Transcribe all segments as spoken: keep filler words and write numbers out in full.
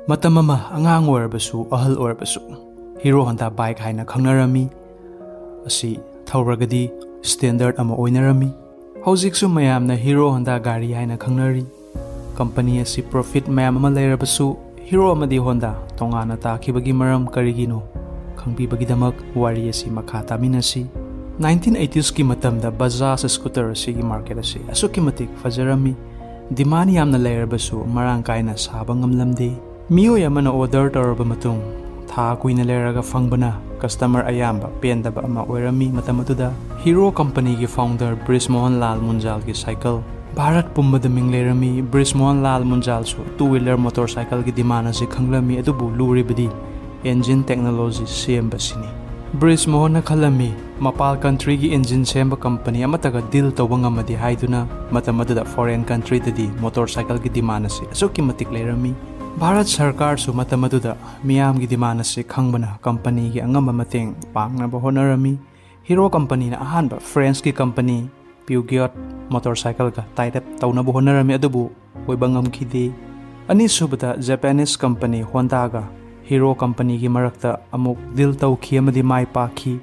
ꯃꯇꯝ ꯑꯃ ꯑꯉꯥꯡ ꯑꯣꯏꯔꯕꯁꯨ ꯑꯍꯜ ꯑꯣꯏꯔꯕꯁꯨ Hero Honda bike ꯍꯥꯏꯅ ꯈꯪꯅꯔꯝꯃꯤ꯫ ꯑꯁꯤ ꯊꯧꯔꯒꯗꯤ standard ꯑꯃ ꯑꯣꯏꯅꯔꯝꯃꯤ꯫ ꯍꯧꯖꯤꯛꯁꯨ ꯃꯌꯥꯝꯅ Hero Honda ꯒꯥꯔꯤ ꯍꯥꯏꯅ ꯈꯪꯅꯔꯤ꯫ ꯀꯝꯄꯅꯤ ꯑꯁꯤ profit ꯃꯌꯥꯝ ꯑꯃ ꯂꯩꯔꯕꯁꯨ Hero ꯑꯃꯗꯤ Honda ꯇꯣꯉꯥꯟꯅ ꯇꯥꯈꯤꯕꯒꯤ ꯃꯔꯝ ꯀꯔꯤꯒꯤꯅꯣ ꯈꯪꯕꯤꯕꯒꯤꯗꯃꯛ ꯋꯥꯔꯤ ꯑꯁꯤ ꯃꯈꯥ ꯇꯥꯃꯤꯟꯅꯁꯤ꯫ Nineteen eighties ꯀꯤ ꯃꯇꯝꯗ Bajaj scooter ꯑꯁꯤꯒꯤ market ꯑꯁꯤ ꯑꯁꯨꯛꯀꯤ ꯃꯇꯤꯛ ꯐꯖꯔꯝꯃꯤ꯫ Demand ꯌꯥꯝꯅ ꯂꯩꯔꯕꯁꯨ ꯃꯔꯥꯡ ꯀꯥꯏꯅ ꯁꯥꯕ ꯉꯝꯂꯝꯗꯦ꯫ ꯃꯤꯑꯣꯏ ꯑꯃꯅ order ꯇꯧꯔꯕ ꯃꯇꯨꯡ ꯊꯥ ꯀꯨꯏꯅ ꯂꯩꯔꯒ ꯐꯪꯕꯅ customer ꯑꯌꯥꯝꯕ ꯄꯦꯟꯗꯕ ꯑꯃ ꯑꯣꯏꯔꯝꯃꯤ꯫ ꯃꯇꯝ ꯑꯗꯨꯗ Hero ꯀꯝꯄꯅꯤꯒꯤ founder ꯕ꯭ꯔꯤꯖ ꯃꯣꯍꯟ ꯂꯥꯜ ꯃꯨꯟꯖꯥꯜꯒꯤ cycle ꯚꯥꯔꯠ ꯄꯨꯝꯕꯗ ꯃꯤꯡ ꯂꯩꯔꯝꯃꯤ꯫ ꯕ꯭ꯔꯤꯖ ꯃꯣꯍꯟ ꯂꯥꯜ ꯃꯨꯟꯖꯥꯜꯁꯨ two wheeler motorcycle ꯒꯤ demand ꯑꯁꯤ ꯈꯪꯂꯝꯃꯤ, ꯑꯗꯨꯕꯨ ꯂꯨꯔꯤꯕꯗꯤ engine technology ꯁꯦꯝꯕꯁꯤꯅꯤ꯫ ꯕ꯭ꯔꯤꯖ ꯃꯣꯍꯟꯅ ꯈꯜꯂꯝꯃꯤ, ꯃꯄꯥꯜ country ꯒꯤ engine ꯁꯦꯝꯕ ꯀꯝꯄꯅꯤ ꯑꯃꯠꯇꯒ deal ꯇꯧꯕ ꯉꯝꯃꯗꯤ ꯍꯥꯏꯗꯨꯅ꯫ ꯃꯇꯝ ꯑꯗꯨꯗ foreign country ꯗꯗꯤ motorcycle ꯒꯤ demand ꯑꯁꯤ ꯑꯁꯨꯛꯀꯤ ꯃꯇꯤꯛ ꯂꯩꯔꯝꯃꯤ꯫ ꯚꯥꯔꯠ ꯁꯔꯀꯥꯔꯁꯨ ꯃꯇꯝ ꯑꯗꯨꯗ ꯃꯤꯌꯥꯝꯒꯤ demand ꯑꯁꯤ ꯈꯪꯕꯅ ꯀꯝꯄꯅꯤꯒꯤ ꯑꯉꯝꯕ ꯃꯇꯦꯡ ꯄꯥꯡꯅꯕ ꯍꯣꯠꯅꯔꯝꯃꯤ꯫ Hero ꯀꯝꯄꯅꯤꯅ ꯑꯍꯥꯟꯕ French ꯀꯤ ꯀꯝꯄꯅꯤ Peugeot motorcycle ꯒ tie up ꯇꯧꯅꯕ ꯍꯣꯠꯅꯔꯝꯃꯤ, ꯑꯗꯨꯕꯨ ꯑꯣꯏꯕ ꯉꯝꯈꯤꯗꯦ꯫ ꯑꯅꯤꯁꯨꯕꯗ Japanese ꯀꯝꯄꯅꯤ Honda ꯒ Hero ꯀꯝꯄꯅꯤꯒꯤ ꯃꯔꯛꯇ ꯑꯃꯨꯛ deal ꯇꯧꯈꯤ ꯑꯃꯗꯤ ꯃꯥꯏ ꯄꯥꯛꯈꯤ꯫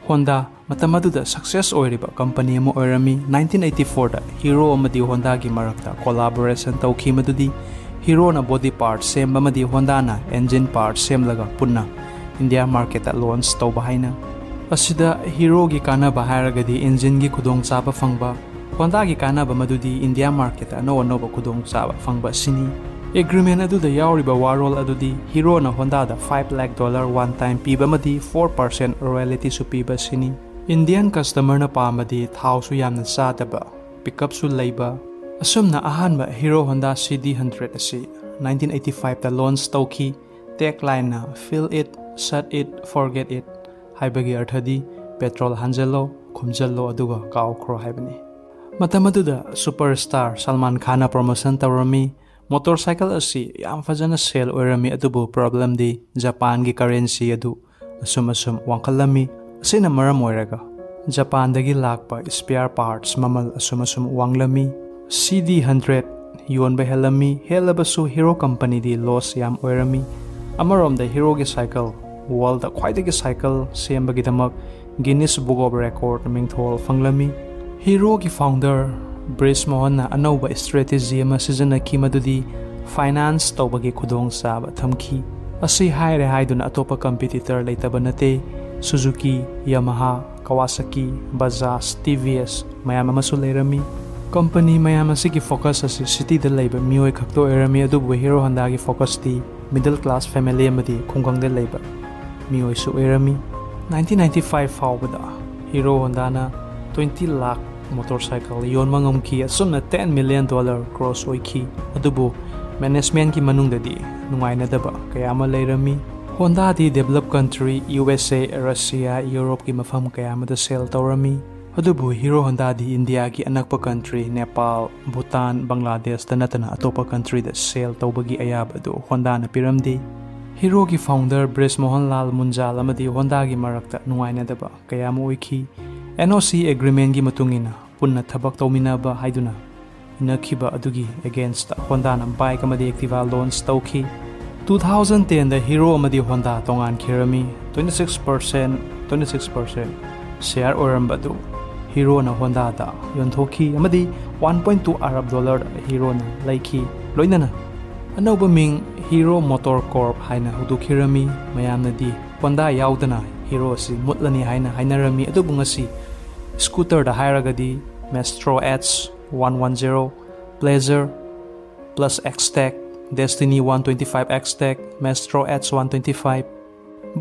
Honda ꯃꯇꯝ ꯑꯗꯨꯗ success ꯑꯣꯏꯔꯤꯕ ꯀꯝꯄꯅꯤ ꯑꯃ ꯑꯣꯏꯔꯝꯃꯤ꯫ Nineteen eighty four ꯗ Hero ꯑꯃꯗꯤ Honda ꯒꯤ ꯃꯔꯛꯇ collaboration ꯇꯧꯈꯤ, ꯃꯗꯨꯗꯤ Hero ꯅ body part ꯁꯦꯝꯕ ꯑꯃꯗꯤ Honda ꯅ engine part ꯁꯦꯝꯂꯒ ꯄꯨꯟꯅ India market ꯇ launch ꯇꯧꯕ ꯍꯥꯏꯅ꯫ ꯑꯁꯤꯗ Hero ꯒꯤ ꯀꯥꯟꯅꯕ ꯍꯥꯏꯔꯒꯗꯤ engine ꯒꯤ ꯈꯨꯗꯣꯡꯆꯥꯕ ꯐꯪꯕ, Honda ꯒꯤ ꯀꯥꯟꯅꯕ ꯃꯗꯨꯗꯤ India market ꯇ ꯑꯅꯧ ꯑꯅꯧꯕ ꯈꯨꯗꯣꯡꯆꯥꯕ ꯐꯪꯕ ꯑꯁꯤꯅꯤ꯫ Agreement ꯑꯗꯨꯗ ꯌꯥꯎꯔꯤꯕ ꯋꯥꯔꯣꯜ ꯑꯗꯨꯗꯤ Hero ꯅ Honda ꯗ five lakh dollar one time ꯄꯤꯕ ꯑꯃꯗꯤ four percent royalty ꯁꯨ ꯄꯤꯕ ꯑꯁꯤꯅꯤ꯫ Indian customer ꯅ ꯄꯥꯝꯕꯗꯤ ꯊꯥꯎꯁꯨ ꯌꯥꯝꯅ ꯆꯥꯗꯕ, pickup ꯁꯨ ꯂꯩꯕ꯫ ꯑꯁꯨꯝꯅ ꯑꯍꯥꯟꯕ Hero Honda C D hundred ꯑꯁꯤ nineteen eighty five ꯇ launch ꯇꯧꯈꯤ꯫ Tagline ꯅ "Fill it, shut it, forget it" ꯍꯥꯏꯕꯒꯤ ꯑꯔꯊꯗꯤ "Petrol ꯍꯥꯟꯖꯜꯂꯣ, ꯈꯨꯝꯖꯜꯂꯣ, ꯑꯗꯨꯒ ꯀꯥꯎꯈ꯭ꯔꯣ" ꯍꯥꯏꯕꯅꯤ꯫ ꯃꯇꯝ ꯑꯗꯨꯗ superstar Salman Khan ꯅ promotion ꯇꯧꯔꯝꯃꯤ꯫ Motorcycle ꯑꯁꯤ ꯌꯥꯝ ꯐꯖꯅ sell ꯑꯣꯏꯔꯝꯃꯤ, ꯑꯗꯨꯕꯨ problem ꯗꯤ Japan ꯒꯤ currency ꯑꯗꯨ ꯑꯁꯨꯝ ꯑꯁꯨꯝ ꯋꯥꯡꯈꯠꯂꯝꯃꯤ꯫ ꯑꯁꯤꯅ ꯃꯔꯝ ꯑꯣꯏꯔꯒ Japan ꯗꯒꯤ ꯂꯥꯛꯄ spare parts ꯃꯃꯜ ꯑꯁꯨꯝ ꯑꯁꯨꯝ ꯋꯥꯡꯂꯝꯃꯤ꯫ C D hundred ꯌꯣꯟꯕ ꯍꯦꯜꯂꯝꯃꯤ꯫ ꯍꯦꯜꯂꯕꯁꯨ ꯍꯤꯔꯣ ꯀꯝꯄꯅꯤꯗꯤ ꯂꯣꯁ ꯌꯥꯝ ꯑꯣꯏꯔꯝꯃꯤ꯫ ꯑꯃꯔꯣꯝꯗ ꯍꯤꯔꯣꯒꯤ ꯁꯥꯏꯀꯜ ꯋꯥꯔꯜꯗ ꯈ꯭ꯋꯥꯏꯗꯒꯤ cycle ꯁꯦꯝꯕꯒꯤꯗꯃꯛ Guinness book of record ꯃꯤꯡꯊꯣꯜ ꯐꯪꯂꯝꯃꯤ꯫ ꯍꯤꯔꯣꯒꯤ ꯐꯥꯎꯟꯗꯔ ꯕ꯭ꯔꯤꯖ ꯃꯣꯍꯟꯅ ꯑꯅꯧꯕ ꯏꯁꯇ꯭ꯔꯦꯇꯦꯖꯤ ꯑꯃ ꯁꯤꯖꯤꯟꯅꯈꯤ, ꯃꯗꯨꯗꯤ ꯐꯥꯏꯅꯥꯟꯁ ꯇꯧꯕꯒꯤ ꯈꯨꯗꯣꯡꯆꯥꯕ ꯊꯝꯈꯤ꯫ ꯑꯁꯤ ꯍꯥꯏꯔꯦ ꯍꯥꯏꯗꯨꯅ ꯑꯇꯣꯞꯄ ꯀꯝꯄꯤꯇꯤꯇꯔ ꯂꯩꯇꯕ ꯅꯠꯇꯦ꯫ ꯁꯨꯖꯨꯀꯤ, ꯌꯥꯃꯥꯍꯥ, ꯀꯋꯥꯁꯥꯀꯤ, ꯕꯖꯥꯖ, ꯇꯤ ꯚꯤ ꯑꯦꯁ ꯃꯌꯥꯝ ꯑꯃꯁꯨ ꯂꯩꯔꯝꯃꯤ꯫ ꯀꯝꯄꯅꯤ ꯃꯌꯥꯝ ꯑꯁꯤꯒꯤ ꯐꯣꯀꯁ ꯑꯁꯤ ꯁꯤꯇꯤꯗ ꯂꯩꯕ ꯃꯤꯑꯣꯏ ꯈꯛꯇ ꯑꯣꯏꯔꯝꯃꯤ, ꯑꯗꯨꯕꯨ ꯍꯤꯔꯣ ꯍꯣꯟꯗꯥꯒꯤ ꯐꯣꯀꯁꯇꯤ ꯃꯤꯗꯜ ꯀ꯭ꯂꯥꯁ ꯐꯦꯃꯤꯂꯤ ꯑꯃꯗꯤ ꯈꯨꯡꯒꯪꯗ ꯂꯩꯕ ꯃꯤꯑꯣꯏꯁꯨ ꯑꯣꯏꯔꯝꯃꯤ꯫ ꯅꯥꯏꯟꯇꯤꯟ ꯅꯥꯏꯟꯇꯤ ꯐꯥꯏꯚ ꯐꯥꯎꯕꯗ ꯍꯤꯔꯣ ꯍꯣꯟꯗꯥꯅ ꯇ꯭ꯋꯦꯟꯇꯤ ꯂꯥꯈ ꯃꯣꯇꯣꯔꯁꯥꯏꯀꯜ ꯌꯣꯟꯕ ꯉꯝꯈꯤ꯫ ꯑꯁꯨꯝꯅ ꯇꯦꯟ ꯃꯤꯂꯤꯌꯟ ꯗꯣꯂꯔ ꯒ꯭ꯔꯣꯁ ꯑꯣꯏꯈꯤ꯫ ꯑꯗꯨꯕꯨ ꯃꯦꯅꯦꯖꯃꯦꯟꯒꯤ ꯃꯅꯨꯡꯗꯗꯤ ꯅꯨꯡꯉꯥꯏꯅꯗꯕ ꯀꯌꯥ ꯑꯃ ꯂꯩꯔꯝꯃꯤ꯫ ꯍꯣꯟꯗꯥꯗꯤ ꯗꯦꯕꯂꯞ ꯀꯟꯇ꯭ꯔꯤ, ꯌꯨ ꯑꯦꯁ ꯑꯦ, ꯔꯁꯤꯌꯥ, ꯌꯨꯔꯣꯞꯀꯤ ꯃꯐꯝ ꯀꯌꯥ ꯑꯃꯗ ꯁꯦꯜ ꯇꯧꯔꯝꯃꯤ꯫ ꯑꯗꯨꯕꯨ ꯍꯤꯔꯣ ꯍꯣꯟꯗꯥꯗꯤ ꯏꯟꯗꯤꯌꯥꯒꯤ ꯑꯅꯛꯄ ꯀꯟꯇ꯭ꯔꯤ ꯅꯦꯄꯥꯜ, ꯚꯨꯇꯥꯟ, ꯕꯪꯒ꯭ꯂꯥꯗꯦꯁꯇ ꯅꯠꯇꯅ ꯑꯇꯣꯞꯄ ꯀꯟꯇ꯭ꯔꯤꯗ ꯁꯦꯜ ꯇꯧꯕꯒꯤ ꯑꯌꯥꯕ ꯑꯗꯨ ꯍꯣꯟꯗꯥꯅ ꯄꯤꯔꯝꯗꯦ꯫ ꯍꯤꯔꯣꯒꯤ ꯐꯥꯎꯟꯗꯔ ꯕ꯭ꯔꯤꯖ ꯃꯣꯍꯟ ꯂꯥꯜ ꯃꯨꯟꯖꯥꯜ ꯑꯃꯗꯤ ꯍꯣꯟꯗꯥꯒꯤ ꯃꯔꯛꯇ ꯅꯨꯡꯉꯥꯏꯅꯗꯕ ꯀꯌꯥ ꯑꯃ ꯑꯣꯏꯈꯤ꯫ ꯑꯦꯟ ꯑꯣ ꯁꯤ ꯑꯦꯒ꯭ꯔꯤꯃꯦꯟꯒꯤ ꯃꯇꯨꯡ ꯏꯟꯅ ꯄꯨꯟꯅ ꯊꯕꯛ ꯇꯧꯃꯤꯟꯅꯕ ꯍꯥꯏꯗꯨꯅ ꯏꯟꯅꯈꯤꯕ ꯑꯗꯨꯒꯤ ꯑꯦꯒꯦꯟꯁꯇ ꯍꯣꯟꯗꯥꯅ ꯕꯥꯏꯛ ꯑꯃꯗꯤ ꯑꯦꯛꯇꯤꯚꯥ ꯂꯣꯟꯆ ꯇꯧꯈꯤ꯫ ꯇꯨ ꯊꯥꯎꯖꯟ ꯇꯦꯟꯗ ꯍꯤꯔꯣ ꯑꯃꯗꯤ ꯍꯣꯟꯗꯥ ꯇꯣꯉꯥꯟꯈꯤꯔꯝꯃꯤ꯫ Twenty six percent, twenty six percent share ꯑꯣꯏꯔꯝꯕ ꯑꯗꯨ ꯍꯤꯔꯣꯅ ꯍꯣꯟꯗꯥꯗ ꯌꯣꯟꯊꯣꯛꯈꯤ ꯑꯃꯗꯤ ꯋꯥꯟ ꯄꯣꯏꯟ ꯇꯨ ꯑꯔꯕ ꯗꯣꯂꯔ ꯍꯤꯔꯣꯅ ꯂꯩꯈꯤ꯫ ꯂꯣꯏꯅꯅ ꯑꯅꯧꯕ ꯃꯤꯡ ꯍꯤꯔꯣ ꯃꯣꯇꯣꯔ ꯀꯣꯔꯞ ꯍꯥꯏꯅ ꯍꯧꯗꯣꯛꯈꯤꯔꯝꯃꯤ꯫ ꯃꯌꯥꯝꯅꯗꯤ ꯍꯣꯟꯗꯥ ꯌꯥꯎꯗꯅ ꯍꯤꯔꯣ ꯑꯁꯤ ꯃꯨꯠꯂꯅꯤ ꯍꯥꯏꯅ ꯍꯥꯏꯅꯔꯝꯃꯤ, ꯑꯗꯨꯕꯨ ꯉꯁꯤ ꯁ꯭ꯀꯨꯇꯔꯗ ꯍꯥꯏꯔꯒꯗꯤ Maestro Edge one one zero, Pleasure plus X tech, Destini one twenty five X tech, Maestro Edge one twenty five,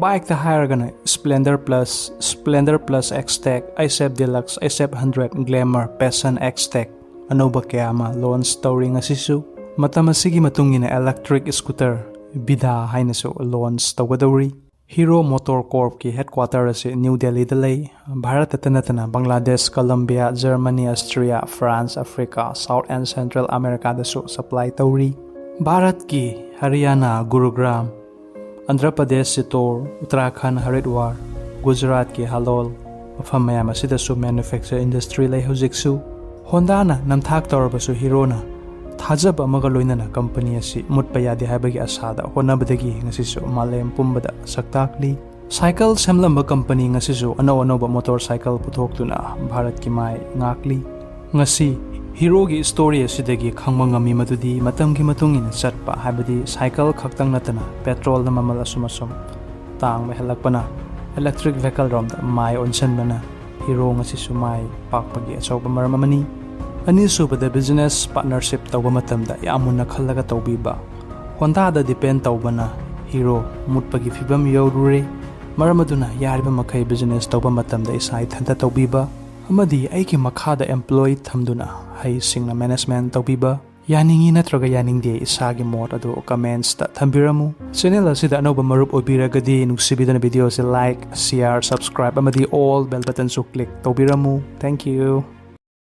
ꯕꯥꯏꯛꯇ ꯍꯥꯏꯔꯒꯅ Splendor plus, Splendor plus X tech, H F Deluxe, H F hundred, Glamour, Passion X tech, ꯑꯅꯧꯕ ꯀꯌꯥ ꯑꯃ launch ꯇꯧꯔꯤ꯫ ꯉꯁꯤꯁꯨ ꯃꯇꯝ ꯑꯁꯤꯒꯤ ꯃꯇꯨꯡ ꯏꯟꯅ ꯏꯂꯦꯛꯇ꯭ꯔꯤꯛ ꯁ꯭ꯀꯨꯇꯔ ꯚꯤꯗꯥ ꯍꯥꯏꯅꯁꯨ ꯂꯣꯟꯆ ꯇꯧꯒꯗꯧꯔꯤ꯫ ꯍꯤꯔꯣ ꯃꯣꯇꯣꯔ ꯀꯣꯔꯞꯀꯤ ꯍꯦꯗꯀ꯭ꯋꯥꯇꯔ ꯑꯁꯤ ꯅ꯭ꯌꯨ ꯗꯦꯜꯂꯤꯗ ꯂꯩ꯫ ꯚꯥꯔꯠꯇꯇ ꯅꯠꯇꯅ Bangladesh, Colombia, Germany, Austria, France, Africa, South and Central ꯑꯃꯦꯔꯤꯀꯥꯗꯁꯨ ꯁꯄ꯭ꯂꯥꯏ ꯇꯧꯔꯤ꯫ ꯚꯥꯔꯠꯀꯤ ꯍꯔꯤꯌꯥꯅꯥ, ꯒꯨꯔꯨꯒ꯭ꯔꯥꯝ, ꯑꯟꯙ꯭ꯔ ꯄ꯭ꯔꯗꯦꯁ, ꯆꯤꯇꯣꯔ, ꯎꯠꯇꯔꯥꯈꯟ, ꯍꯔꯤꯗ꯭ꯋꯥꯔ, ꯒꯨꯖꯔꯥꯠꯀꯤ ꯍꯥꯂꯣꯜ, ꯃꯐꯝ ꯃꯌꯥꯝ ꯑꯁꯤꯗꯁꯨ ꯃꯦꯅꯨꯐꯦꯛꯆꯔ ꯏꯟꯗꯁꯇ꯭ꯔꯤ ꯂꯩ꯫ ꯍꯧꯖꯤꯛꯁꯨ ꯍꯣꯟꯗꯥꯅ ꯅꯝꯊꯥꯛ ꯇꯧꯔꯕꯁꯨ ꯍꯤꯔꯣꯅ ꯊꯥꯖꯕ ꯑꯃꯒ ꯂꯣꯏꯅꯅ ꯀꯝꯄꯅꯤ ꯑꯁꯤ ꯃꯨꯠꯄ ꯌꯥꯗꯦ ꯍꯥꯏꯕꯒꯤ ꯑꯁꯥꯗ ꯍꯣꯠꯅꯕꯗꯒꯤ ꯉꯁꯤꯁꯨ ꯃꯥꯂꯦꯝ ꯄꯨꯝꯕꯗ ꯁꯛ ꯇꯥꯛꯂꯤ꯫ ꯁꯥꯏꯀꯜ ꯁꯦꯝꯂꯝꯕ ꯀꯝꯄꯅꯤ ꯉꯁꯤꯁꯨ ꯑꯅꯧ ꯑꯅꯧꯕ ꯃꯣꯇꯣꯔ ꯁꯥꯏꯀꯜ ꯄꯨꯊꯣꯛꯇꯨꯅ ꯚꯥꯔꯠꯀꯤ ꯃꯥꯏ ꯉꯥꯛꯂꯤ꯫ ꯉꯁꯤ ꯍꯤꯔꯣꯒꯤ ꯁ꯭ꯇꯣꯔꯤ ꯑꯁꯤꯗꯒꯤ ꯈꯪꯕ ꯉꯝꯃꯤ ꯃꯗꯨꯗꯤ ꯃꯇꯝꯒꯤ ꯃꯇꯨꯡ ꯏꯟꯅ ꯆꯠꯄ ꯍꯥꯏꯕꯗꯤ ꯁꯥꯏꯀꯜ ꯈꯛꯇꯪ ꯅꯠꯇꯅ ꯄꯦꯇ꯭ꯔꯣꯜꯅ ꯃꯃꯜ ꯑꯁꯨꯝ ꯑꯁꯨꯝ ꯇꯥꯡꯕ ꯍꯦꯜꯂꯛꯄꯅ ꯏꯂꯦꯛꯇ꯭ꯔꯤꯛ ꯚꯦꯍꯤꯀꯜ ꯔꯣꯝꯗ ꯃꯥꯏ ꯑꯣꯟꯁꯤꯟꯕꯅ ꯍꯤꯔꯣ ꯉꯁꯤꯁꯨ ꯃꯥꯏ ꯄꯥꯛꯄꯒꯤ ꯑꯆꯧꯕ ꯃꯔꯝ ꯑꯃꯅꯤ꯫ ꯑꯅꯤꯁꯨꯕꯗ, ꯕꯤꯖꯤꯅꯦꯁ ꯄꯥꯔꯠꯅꯔꯁꯤꯞ ꯇꯧꯕ ꯃꯇꯝꯗ ꯌꯥꯝ ꯃꯨꯟꯅ ꯈꯜꯂꯒ ꯇꯧꯕꯤꯕ꯫ ꯍꯣꯟꯗꯥꯗ ꯗꯤꯄꯦꯟ ꯇꯧꯕꯅ ꯍꯤꯔꯣ ꯃꯨꯠꯄꯒꯤ ꯐꯤꯕꯝ ꯌꯧꯔꯨꯔꯦ꯫ ꯃꯔꯝ ꯑꯗꯨꯅ ꯌꯥꯔꯤꯕ ꯃꯈꯩ ꯕꯤꯖꯤꯅꯦꯁ ꯇꯧꯕ ꯃꯇꯝꯗ ꯏꯁꯥ ꯏꯊꯟꯇ ꯇꯧꯕꯤꯕ ꯑꯃꯗꯤ ꯑꯩꯒꯤ ꯃꯈꯥꯗ ꯑꯦꯝꯄ꯭ꯂꯣꯌꯤ ꯊꯝꯗꯨꯅ ꯍꯩꯁꯤꯡꯅ ꯃꯦꯅꯦꯖꯃꯦꯟ ꯇꯧꯕꯤꯕ꯫ ꯌꯥꯅꯤꯡꯏ ꯅꯠꯇ꯭ꯔꯒ ꯌꯥꯅꯤꯡꯗꯦ, ꯏꯁꯥꯒꯤ ꯃꯣꯠ ꯑꯗꯨ ꯀꯃꯦꯟꯠꯁꯇ ꯊꯝꯕꯤꯔꯝꯃꯨ꯫ ꯆꯦꯅꯦꯜ ꯑꯁꯤꯗ ꯑꯅꯧꯕ ꯃꯔꯨꯞ ꯑꯣꯏꯕꯤꯔꯒꯗꯤ ꯅꯨꯡꯁꯤꯕꯤꯗꯨꯅ ꯚꯤꯗꯤꯑꯣꯁꯦ ꯂꯥꯏꯛ, ꯁꯤꯌꯥꯔ, ꯁꯕꯁꯀ꯭ꯔꯥꯏꯕ ꯑꯃꯗꯤ ꯑꯣꯜ ꯕꯦꯜ ꯕꯇꯟꯁꯨ ꯀ꯭ꯂꯤꯛ ꯇꯧꯕꯤꯔꯝꯃꯨ꯫ Thank you꯫